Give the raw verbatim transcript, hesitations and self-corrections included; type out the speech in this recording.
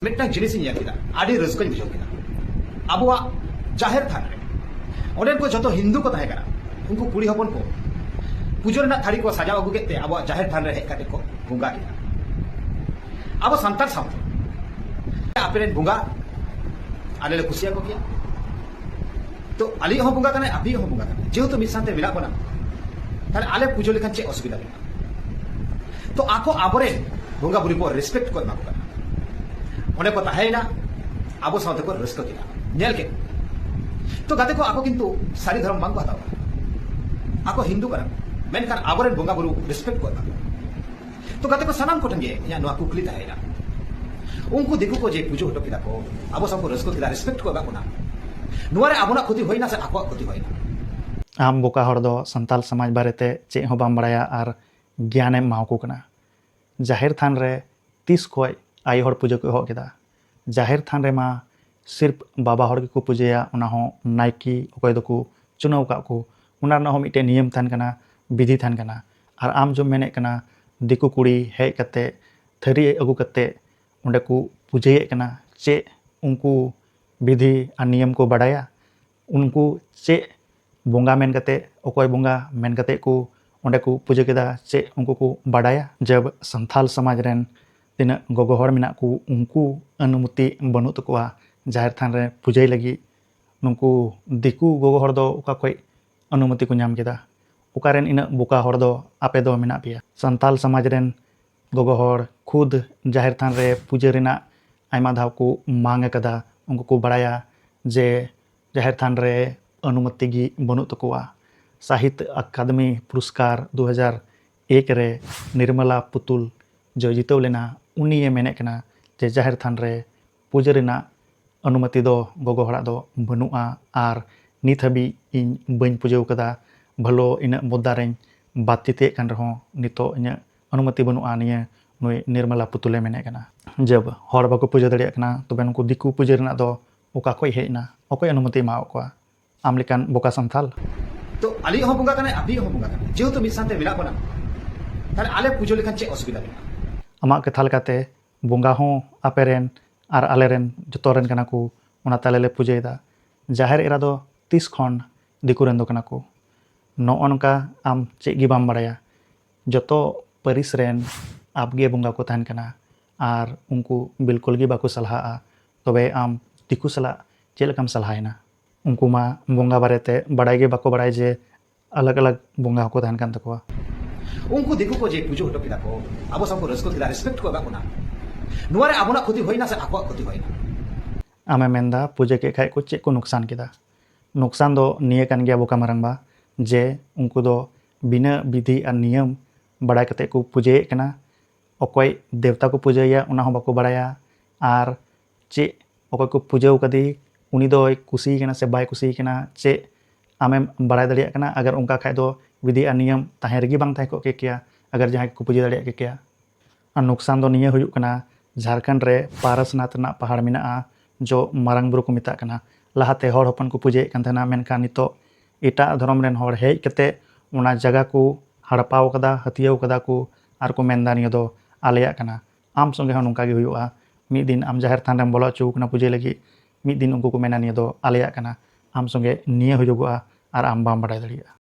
ᱢᱤᱫᱴᱟᱝ ᱡᱤᱱᱤᱥᱤᱧ ᱧᱮᱞ ᱠᱮᱫᱟ, ᱟᱹᱰᱤ ᱨᱟᱹᱥᱠᱟᱹᱧ ᱵᱩᱡᱷᱟᱹᱣ ᱠᱮᱫᱟ᱾ ᱟᱵᱚᱣᱟᱜ ᱡᱟᱦᱮᱨ ᱛᱷᱟᱱ ᱨᱮ ᱚᱸᱰᱮᱱ ᱠᱚ ᱡᱚᱛᱚ ᱦᱤᱱᱫᱩ ᱠᱚ ᱛᱟᱦᱮᱸ ᱠᱟᱱᱟ, ᱩᱱᱠᱩ ᱠᱩᱲᱤ ᱦᱚᱯᱚᱱ ᱠᱚ ᱯᱩᱡᱟᱹ ᱨᱮᱱᱟᱜ ᱛᱷᱟᱹᱨᱤ ᱠᱚ ᱥᱟᱡᱟᱣ ᱟᱹᱜᱩ ᱠᱮᱫ ᱛᱮ ᱟᱵᱚᱣᱟᱜ ᱡᱟᱦᱮᱨ ᱛᱷᱟᱱ ᱨᱮ ᱦᱮᱡ ᱠᱟᱛᱮ ᱠᱚ ᱵᱚᱸᱜᱟ ᱠᱮᱫᱟ᱾ ᱟᱵᱚ ᱥᱟᱱᱛᱟᱲ ᱥᱟᱶᱛᱟ ᱟᱯᱮ ᱨᱮᱱ ᱵᱚᱸᱜᱟ ᱟᱞᱮ ᱞᱮ ᱠᱩᱥᱤᱭᱟᱠᱚ ᱜᱮᱭᱟ, ᱛᱚ ᱟᱞᱮᱭᱤᱡ ᱦᱚᱸ ᱵᱚᱸᱜᱟ ᱠᱟᱱᱟᱭ, ᱟᱯᱮᱭᱤᱡ ᱦᱚᱸ ᱵᱚᱸᱜᱟ ᱠᱟᱱᱟᱭ, ᱡᱮᱦᱮᱛᱩ ᱢᱤᱫ ᱥᱟᱶᱛᱮ ᱢᱮᱱᱟᱜ ᱵᱚᱱᱟ, ᱛᱟᱦᱞᱮ ᱟᱞᱮ ᱯᱩᱡᱟᱹ ᱞᱮᱠᱷᱟᱱ ᱪᱮᱫ ᱚᱥᱩᱵᱤᱫᱷᱟ ᱢᱮᱱᱟᱜᱼᱟ? ᱛᱚ ᱟᱠᱚ ᱟᱵᱚᱨᱮᱱ ᱵᱚᱸᱜᱟ ᱵᱩᱨᱩ ᱠᱚ ᱨᱮᱥᱯᱮᱠᱴ ᱠᱚ ᱮᱢᱟ ᱠᱚ ᱠᱟᱱᱟ᱾ ᱚᱸᱰᱮ ᱠᱚ ᱛᱟᱦᱮᱸᱭᱮᱱᱟ, ᱟᱵᱚ ᱥᱟᱶᱛᱮ ᱠᱚ ᱨᱟᱹᱥᱠᱟᱹ ᱠᱮᱫᱟ᱾ ᱧᱮᱞ ᱠᱮᱫ ᱛᱚ ᱜᱟᱛᱮ ᱠᱚ, ᱟᱠᱚ ᱠᱤᱱᱛᱩ ᱥᱟᱹᱨᱤ ᱫᱷᱚᱨᱚᱢ ᱵᱟᱝ ᱠᱚ ᱦᱟᱛᱟᱣ ᱠᱟᱫᱟ, ᱟᱠᱚ ᱦᱤᱱᱫᱩ ᱠᱟᱱᱟ ᱠᱚ, ᱢᱮᱱᱠᱷᱟᱱ ᱟᱵᱚᱨᱮᱱ ᱵᱚᱸᱜᱟ ᱵᱩᱨᱩ ᱨᱮᱥᱯᱮᱠᱴ ᱠᱚ ᱮᱢᱟ ᱠᱚ᱾ ᱛᱚ ᱜᱟᱛᱮ ᱠᱚ, ᱥᱟᱱᱟᱢ ᱠᱚᱴᱷᱮᱱ ᱜᱮ ᱤᱧᱟᱹᱜ ᱱᱚᱣᱟ ᱠᱩᱠᱞᱤ ᱛᱟᱦᱮᱸᱭᱮᱱᱟ, ᱩᱱᱠᱩ ᱫᱤᱠᱩ ᱠᱚ ᱡᱮ ᱯᱩᱡᱟᱹ ᱦᱚᱴᱚ ᱠᱮᱫᱟ ᱠᱚ, ᱟᱵᱚ ᱥᱟᱶ ᱠᱚ ᱨᱟᱹᱥᱠᱟᱹ ᱠᱮᱫᱟ, ᱨᱮᱥᱯᱮᱠᱴ ᱠᱚ ᱮᱢᱟ ᱠᱚ ᱠᱟᱱᱟ, ᱱᱚᱣᱟ ᱨᱮ ᱟᱵᱚᱱᱟᱜ ᱠᱷᱚᱛᱤ ᱦᱩᱭᱱᱟ ᱥᱮ ᱟᱠᱚᱣᱟᱜ ᱠᱷᱚᱛᱤ ᱦᱩᱭᱱᱟ? ᱟᱢ ᱵᱚᱠᱟ ᱦᱚᱲ ᱫᱚ ᱥᱟᱱᱛᱟᱞ ᱥᱚᱢᱟᱡᱽ ᱵᱟᱨᱮᱛᱮ ᱪᱮᱫ ᱦᱚᱸ ᱵᱟᱢ ᱵᱟᱲᱟᱭᱟ ᱟᱨ ᱜᱮᱭᱟᱱᱮᱢ ᱮᱢᱟᱣᱟᱠᱚ ᱠᱟᱱᱟ᱾ ᱡᱟᱦᱮᱨ ᱛᱷᱟᱱ ᱨᱮ ᱛᱤᱥ ᱠᱷᱚᱡ ᱟᱭᱳ ᱦᱚᱲ ᱯᱩᱡᱟᱹ ᱠᱚ ᱮᱦᱚᱵ ᱠᱮᱫᱟ? ᱡᱟᱦᱮᱨ ᱛᱷᱟᱱ ᱨᱮᱢᱟ ᱥᱤᱨᱯ ᱵᱟᱵᱟ ᱦᱚᱲ ᱜᱮᱠᱚ ᱯᱩᱡᱟᱹᱭᱟ, ᱚᱱᱟ ᱦᱚᱸ ᱱᱟᱭᱠᱮ ᱚᱠᱚᱭ ᱫᱚᱠᱚ ᱪᱩᱱᱟᱹᱣ ᱟᱠᱟᱫ ᱠᱚ, ᱚᱱᱟ ᱨᱮᱱᱟᱜ ᱦᱚᱸ ᱢᱤᱫᱴᱮᱱ ᱱᱤᱭᱚᱢ ᱛᱟᱦᱮᱱ ᱠᱟᱱᱟ, ᱵᱤᱫᱷᱤ ᱛᱟᱦᱮᱱ ᱠᱟᱱᱟ᱾ ᱟᱨ ᱟᱢ ᱡᱚᱢ ᱢᱮᱱᱮᱫ ᱠᱟᱱᱟ ᱫᱤᱠᱩ ᱠᱩᱲᱤ ᱦᱮᱡ ᱠᱟᱛᱮ ᱛᱷᱟᱹᱨᱤ ᱟᱹᱜᱩ ᱠᱟᱛᱮ ᱚᱸᱰᱮ ᱠᱚ ᱯᱩᱡᱟᱹᱭᱮᱫ ᱠᱟᱱᱟ, ᱪᱮᱫ ᱩᱱᱠᱩ ᱵᱤᱫᱷᱤ ᱟᱨ ᱱᱤᱭᱚᱢ ᱠᱚ ᱵᱟᱰᱟᱭᱟ? ᱩᱱᱠᱩ ᱪᱮᱫ ᱵᱚᱸᱜᱟ ᱢᱮᱱ ᱠᱟᱛᱮ, ᱚᱠᱚᱭ ᱵᱚᱸᱜᱟ ᱢᱮᱱ ᱠᱟᱛᱮ ᱠᱚ ᱚᱸᱰᱮ ᱠᱚ ᱯᱩᱡᱟᱹ ᱠᱮᱫᱟ, ᱪᱮᱫ ᱩᱱᱠᱩ ᱠᱚ ᱵᱟᱰᱟᱭᱟ? ᱡᱟᱵ ᱥᱟᱱᱛᱷᱟᱞ ᱥᱚᱢᱟᱡᱽ ᱨᱮᱱ ᱛᱤᱱᱟᱹᱜ ᱜᱚᱜᱚ ᱦᱚᱲ ᱢᱮᱱᱟᱜ ᱠᱚ, ᱩᱱᱠᱩ ᱚᱱᱩᱢᱚᱛᱤ ᱵᱟᱹᱱᱩᱜ ᱛᱟᱠᱚᱣᱟ ᱡᱟᱦᱮᱨ ᱛᱷᱟᱱ ᱨᱮ ᱯᱩᱡᱟᱹᱭ ᱞᱟᱹᱜᱤᱫ᱾ ᱱᱩᱠᱩ ᱫᱤᱠᱩ ᱜᱚᱜᱚ ᱦᱚᱲ ᱫᱚ ᱚᱠᱟ ᱠᱷᱚᱡ ᱚᱱᱩᱢᱚᱛᱤ ᱠᱚ ᱧᱟᱢ ᱠᱮᱫᱟ? ᱚᱠᱟᱨᱮᱱ ᱤᱱᱟᱹᱜ ᱵᱚᱠᱟ ᱦᱚᱲ ᱫᱚ ᱟᱯᱮ ᱫᱚ ᱢᱮᱱᱟᱜ ᱯᱮᱭᱟ? ᱥᱟᱱᱛᱟᱞ ᱥᱚᱢᱟᱡᱽ ᱨᱮᱱ ᱜᱚᱜᱚ ᱦᱚᱲ ᱠᱷᱩᱫ ᱡᱟᱦᱮᱨ ᱛᱷᱟᱱ ᱨᱮ ᱯᱩᱡᱟᱹ ᱨᱮᱱᱟᱜ ᱟᱭᱢᱟ ᱫᱷᱟᱣ ᱠᱚ ᱢᱟᱝ ᱟᱠᱟᱫᱟ᱾ ᱩᱱᱠᱩ ᱠᱚ ᱵᱟᱲᱟᱭᱟ ᱡᱮ ᱡᱟᱦᱮᱨ ᱛᱷᱟᱱ ᱨᱮ ᱚᱱᱩᱢᱚᱛᱤ ᱜᱮ ᱵᱟᱹᱱᱩᱜ ᱛᱟᱠᱚᱣᱟ᱾ ᱥᱟᱦᱤᱛ ᱟᱠᱟᱫᱮᱢᱤ ᱯᱩᱨᱚᱥᱠᱟᱨ ᱫᱩ ᱦᱟᱡᱟᱨ ᱮᱠ ᱨᱮ ᱱᱤᱨᱢᱚᱞᱟ ᱯᱩᱛᱩᱞ ᱡᱚᱭ ᱡᱤᱛᱟᱹᱣ ᱞᱮᱱᱟ᱾ ᱩᱱᱤᱭᱮ ᱢᱮᱱᱮᱫ ᱠᱟᱱᱟ ᱡᱮ ᱡᱟᱦᱮᱨ ᱛᱷᱟᱱ ᱨᱮ ᱯᱩᱡᱟᱹ ᱨᱮᱱᱟᱜ ᱚᱱᱩᱢᱚᱛᱤ ᱫᱚ ᱜᱚᱜᱚ ᱦᱚᱲᱟᱜ ᱫᱚ ᱵᱟᱹᱱᱩᱜᱼᱟ, ᱟᱨ ᱱᱤᱛ ᱦᱟᱹᱵᱤᱡ ᱤᱧ ᱵᱟᱹᱧ ᱯᱩᱡᱟᱹᱣ ᱠᱟᱫᱟ᱾ ᱵᱷᱟᱞᱚ ᱤᱱᱟᱹᱜ ᱵᱚᱫᱫᱟᱨᱮᱧ ᱵᱟᱛᱤᱛᱮᱫ ᱠᱟᱱ ᱨᱮᱦᱚᱸ ᱱᱤᱛᱚᱜ ᱤᱧᱟᱹᱜ ᱚᱱᱩᱢᱚᱛᱤ ᱵᱟᱹᱱᱩᱜᱼᱟ, ᱱᱤᱭᱟᱹ ᱱᱩᱭ ᱱᱤᱨᱢᱚᱞᱟ ᱯᱩᱛᱩᱞᱮ ᱢᱮᱱᱮᱫ ᱠᱟᱱᱟ᱾ ᱡᱟᱵ ᱦᱚᱲ ᱵᱟᱠᱚ ᱯᱩᱡᱟᱹ ᱫᱟᱲᱮᱭᱟᱜ ᱠᱟᱱᱟ, ᱛᱚᱵᱮ ᱱᱩᱠᱩ ᱫᱤᱠᱩ ᱯᱩᱡᱟᱹ ᱨᱮᱱᱟᱜ ᱫᱚ ᱚᱠᱟ ᱠᱷᱚᱡ ᱦᱮᱡ ᱮᱱᱟ? ᱚᱠᱚᱭ ᱚᱱᱩᱢᱚᱛᱤ ᱮᱢᱟᱣᱟᱫ ᱠᱚᱣᱟ? ᱟᱢ ᱞᱮᱠᱟᱱ ᱵᱚᱠᱟ ᱥᱟᱱᱛᱷᱟᱞ᱾ ᱛᱚ ᱟᱞᱮᱭᱤᱡ ᱦᱚᱸ ᱵᱚᱸᱜᱟ ᱠᱟᱱᱟᱭ, ᱟᱯᱮᱭᱤᱡ ᱦᱚᱸ ᱵᱚᱸᱜᱟ ᱠᱟᱱᱟᱭ, ᱡᱮᱦᱮᱛᱩ ᱢᱤᱫ ᱥᱟᱶᱛᱮ ᱢᱮᱱᱟᱜ ᱵᱚᱱᱟ, ᱛᱟᱦᱞᱮ ᱟᱞᱮ ᱯᱩᱡᱟᱹ ᱞᱮᱠᱷᱟᱱ ᱪᱮᱫ ᱚᱥᱩᱵᱤᱫᱷᱟ ᱢᱮᱱᱟᱜᱼᱟ? ᱟᱢᱟᱜ ᱠᱟᱛᱷᱟ ᱞᱮᱠᱟᱛᱮ ᱵᱚᱸᱜᱟ ᱦᱚᱸ ᱟᱯᱮ ᱨᱮᱱ ᱟᱨ ᱟᱞᱮ ᱨᱮᱱ ᱡᱚᱛᱚ ᱨᱮᱱ ᱠᱟᱱᱟ ᱠᱚ, ᱚᱱᱟᱛᱮ ᱟᱞᱮ ᱞᱮ ᱯᱩᱡᱟᱹᱭᱮᱫᱟ᱾ ᱡᱟᱦᱮᱨ ᱮᱨᱟ ᱫᱚ ᱛᱤᱥ ᱠᱷᱚᱱ ᱫᱤᱠᱩ ᱨᱮᱱ ᱫᱚ ᱠᱟᱱᱟ ᱠᱚ? ᱱᱚᱜᱼᱚ ᱱᱚᱝᱠᱟ ᱟᱢ ᱪᱮᱫ ᱜᱮ ᱵᱟᱢ ᱵᱟᱲᱟᱭᱟ᱾ ᱡᱚᱛᱚ ᱯᱟᱹᱨᱤᱥ ᱨᱮᱱ ᱟᱯᱜᱮ ᱵᱚᱸᱜᱟ ᱠᱚ ᱛᱟᱦᱮᱱ ᱠᱟᱱᱟ ᱟᱨ ᱩᱱᱠᱩ ᱵᱤᱞᱠᱩᱞ ᱜᱮ ᱵᱟᱠᱚ ᱥᱟᱞᱦᱟᱜᱼᱟ᱾ ᱛᱚᱵᱮ ᱟᱢ ᱫᱤᱠᱩ ᱥᱟᱞᱟᱜ ᱪᱮᱫ ᱞᱮᱠᱟᱢ ᱥᱟᱞᱦᱟᱭᱮᱱᱟ? ᱩᱱᱠᱩ ᱢᱟ ᱵᱚᱸᱜᱟ ᱵᱟᱨᱮᱛᱮ ᱵᱟᱲᱟᱭ ᱜᱮ ᱵᱟᱠᱚ ᱵᱟᱲᱟᱭ ᱡᱮ ᱟᱞᱟᱜᱽ ᱟᱞᱟᱜᱽ ᱵᱚᱸᱜᱟ ᱦᱚᱸᱠᱚ ᱛᱟᱦᱮᱱ ᱠᱟᱱ ᱛᱟᱠᱚᱣᱟ᱾ ᱩᱱᱠᱩ ᱫᱤᱠᱩ ᱠᱚ ᱡᱮ ᱯᱩᱡᱟᱹ ᱦᱚᱴᱚ ᱠᱮᱫᱟ ᱠᱚ, ᱟᱵᱚ ᱥᱟᱶ ᱠᱚ ᱨᱟᱹᱥᱠᱟᱹ ᱠᱮᱫᱟ, ᱨᱮᱥᱯᱮᱠᱴ ᱠᱚ ᱮᱢᱟ ᱠᱚ ᱠᱟᱱᱟ᱾ ᱱᱚᱣᱟ ᱨᱮ ᱟᱵᱚᱱᱟᱜ ᱠᱷᱚᱛᱤ ᱦᱩᱭᱱᱟ ᱥᱮ ᱟᱠᱚᱣᱟᱜ ᱠᱷᱚᱛᱤ ᱦᱩᱭᱱᱟ? ᱟᱢᱮ ᱢᱮᱱᱫᱟ ᱯᱩᱡᱟᱹ ᱠᱮᱫ ᱠᱷᱟᱡ ᱠᱚ ᱪᱮᱫ ᱠᱚ ᱱᱩᱠᱥᱟᱱ ᱠᱮᱫᱟ? ᱱᱩᱠᱥᱟᱱ ᱫᱚ ᱱᱤᱭᱟᱹ ᱠᱟᱱ ᱜᱮᱭᱟ ᱵᱚᱠᱟ ᱢᱟᱨᱟᱝᱵᱟ, ᱡᱮ ᱩᱱᱠᱩ ᱫᱚ ᱵᱤᱱᱟᱹ ᱵᱤᱫᱷᱤ ᱟᱨ ᱱᱤᱭᱚᱢ ᱵᱟᱲᱟᱭ ᱠᱟᱛᱮ ᱠᱚ ᱯᱩᱡᱟᱹᱭᱮᱫ ᱠᱟᱱᱟ᱾ ᱚᱠᱚᱭ ᱫᱮᱵᱛᱟ ᱠᱚ ᱯᱩᱡᱟᱹᱭᱟ ᱚᱱᱟ ᱦᱚᱸ ᱵᱟᱠᱚ ᱵᱟᱲᱟᱭᱟ, ᱟᱨ ᱪᱮᱫ ᱚᱠᱚᱭ ᱠᱚ ᱯᱩᱡᱟᱹᱣ ᱠᱟᱫᱮ ᱩᱱᱤ ᱫᱚᱭ ᱠᱩᱥᱤ ᱠᱟᱱᱟ ᱥᱮ ᱵᱟᱭ ᱠᱩᱥᱤ ᱠᱟᱱᱟ, ᱪᱮᱫ ᱟᱢᱮᱢ ᱵᱟᱲᱟᱭ ᱫᱟᱲᱮᱭᱟᱜ ᱠᱟᱱᱟ? ᱟᱜᱟᱨ ᱚᱱᱠᱟ ᱠᱷᱟᱡ ᱫᱚ ᱵᱤᱫᱷᱤ ᱟᱨ ᱱᱤᱭᱚᱢ ᱛᱟᱦᱮᱸ ᱨᱮᱜᱮ ᱵᱟᱝ ᱛᱟᱦᱮᱸ ᱠᱚᱜ ᱠᱮᱭᱟ, ᱟᱜᱟᱨ ᱡᱟᱦᱟᱸᱭ ᱠᱚ ᱯᱩᱡᱟᱹ ᱫᱟᱲᱮᱭᱟᱜ ᱠᱮᱭᱟ᱾ ᱟᱨ ᱱᱩᱠᱥᱟᱱ ᱫᱚ ᱱᱤᱭᱟᱹ ᱦᱩᱭᱩᱜ ᱠᱟᱱᱟ, ᱡᱷᱟᱲᱠᱷᱚᱸᱰ ᱨᱮ ᱯᱟᱨᱟᱥᱱᱟᱛᱷ ᱨᱮᱱᱟᱜ ᱯᱟᱦᱟᱲ ᱢᱮᱱᱟᱜᱼᱟ, ᱡᱚ ᱢᱟᱨᱟᱝ ᱵᱩᱨᱩ ᱠᱚ ᱢᱮᱛᱟᱜ ᱠᱟᱱᱟ᱾ ᱞᱟᱦᱟᱛᱮ ᱦᱚᱲ ᱦᱚᱯᱚᱱ ᱠᱚ ᱯᱩᱡᱟᱹᱭᱮᱫ ᱠᱟᱱ ᱛᱟᱦᱮᱱᱟ, ᱢᱮᱱᱠᱷᱟᱱ ᱱᱤᱛᱚᱜ ᱮᱴᱟᱜ ᱫᱷᱚᱨᱚᱢ ᱨᱮᱱ ᱦᱚᱲ ᱦᱮᱡ ᱠᱟᱛᱮ ᱚᱱᱟ ᱡᱟᱭᱜᱟ ᱠᱚ ᱦᱟᱲᱯᱟᱣ ᱠᱟᱫᱟ, ᱦᱟᱹᱛᱭᱟᱹᱣ ᱠᱟᱫᱟ ᱠᱚ, ᱟᱨ ᱠᱚ ᱢᱮᱱᱫᱟ ᱱᱤᱭᱟᱹ ᱫᱚ ᱟᱞᱮᱭᱟᱜ ᱠᱟᱱᱟ᱾ ᱟᱢ ᱥᱚᱸᱜᱮ ᱦᱚᱸ ᱱᱚᱝᱠᱟ ᱜᱮ ᱦᱩᱭᱩᱜᱼᱟ᱾ ᱢᱤᱫ ᱫᱤᱱ ᱟᱢ ᱡᱟᱦᱮᱨ ᱛᱷᱟᱱ ᱨᱮᱢ ᱵᱚᱞᱚ ᱦᱚᱪᱚ ᱠᱟᱱᱟ ᱯᱩᱡᱟᱹ ᱞᱟᱹᱜᱤᱫ, ᱢᱤᱫ ᱫᱤᱱ ᱩᱱᱠᱩ ᱠᱚ ᱢᱮᱱᱟ ᱱᱤᱭᱟᱹ ᱫᱚ ᱟᱞᱮᱭᱟᱜ ᱠᱟᱱᱟ᱾ ᱟᱢ ᱥᱚᱸᱜᱮ ᱱᱤᱭᱟᱹ ᱦᱩᱭᱩᱜᱚᱜᱼᱟ ᱟᱨ ᱟᱢ ᱵᱟᱢ ᱵᱟᱰᱟᱭ ᱫᱟᱲᱮᱭᱟᱜᱼᱟ᱾